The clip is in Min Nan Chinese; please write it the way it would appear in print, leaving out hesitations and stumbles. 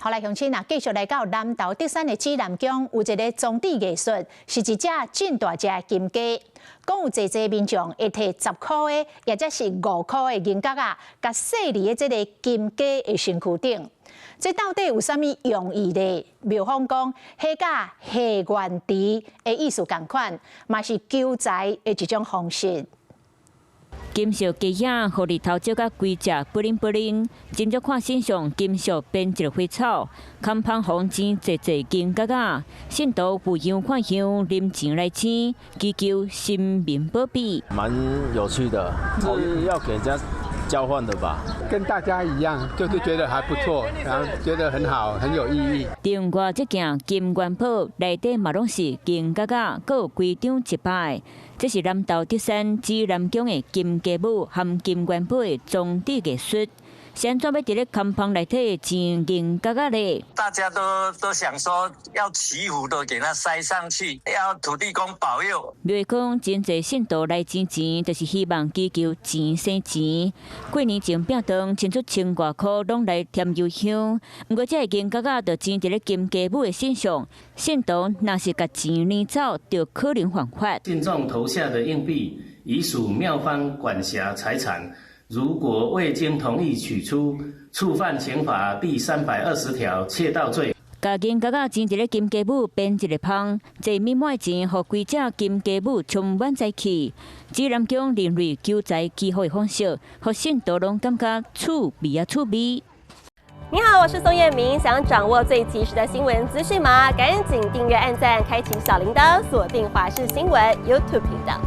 好來，鄉親啊，繼續來到南投竹山的指南宮，有一个裝置藝術，是一隻真大隻的金雞。講有濟濟民眾會提10箍的，抑者是5箍的銀角仔，共設佇咧這个金雞的身軀頂。這到底有啥物用意咧？廟方講，彼佮還願池的意思仝款，嘛是求財的一種方式。金色雞仔，予日頭照甲規隻 bling bling，斟酌看身上金色編一个花草，空芳予錢濟濟金角仔，信徒有香看香，啉錢來請，祈求神明保庇。蠻有趣的，是要給人家交換的吧？跟大家一樣，就是覺得還不錯，然後覺得很好，很有意義。另外，這件金元寶內底嘛攏是金角仔，閣有規張100。這是南投竹山指南宮的金雞母含金元寶的裝置藝術。是按怎欲佇咧空芳內底錢銀角仔咧？大家都想說要祈福的，給他塞上去，要土地公保佑。廟講真濟信徒來捐錢，就是希望祈求錢生錢。過年前餅當捐出千外箍，攏來添油香。毋過，這个銀角仔就錢佇咧金雞母的身上，信徒若是共錢領走，就可能犯法。信眾投下的硬幣已屬廟方管轄財產。如果未經同意取出，觸犯刑法第320條竊盜罪。共銀角仔錢佇咧金雞母編一个芳，這滿滿錢予規隻金雞母充滿財氣。指南宮認為求財祈福的方式，予信徒攏感覺趣味啊趣味。你好，我是宋燕明，想掌握最及時的新聞資訊嗎？趕緊訂閱、按讚、開啟小鈴鐺，鎖定華視新聞 YouTube 頻道。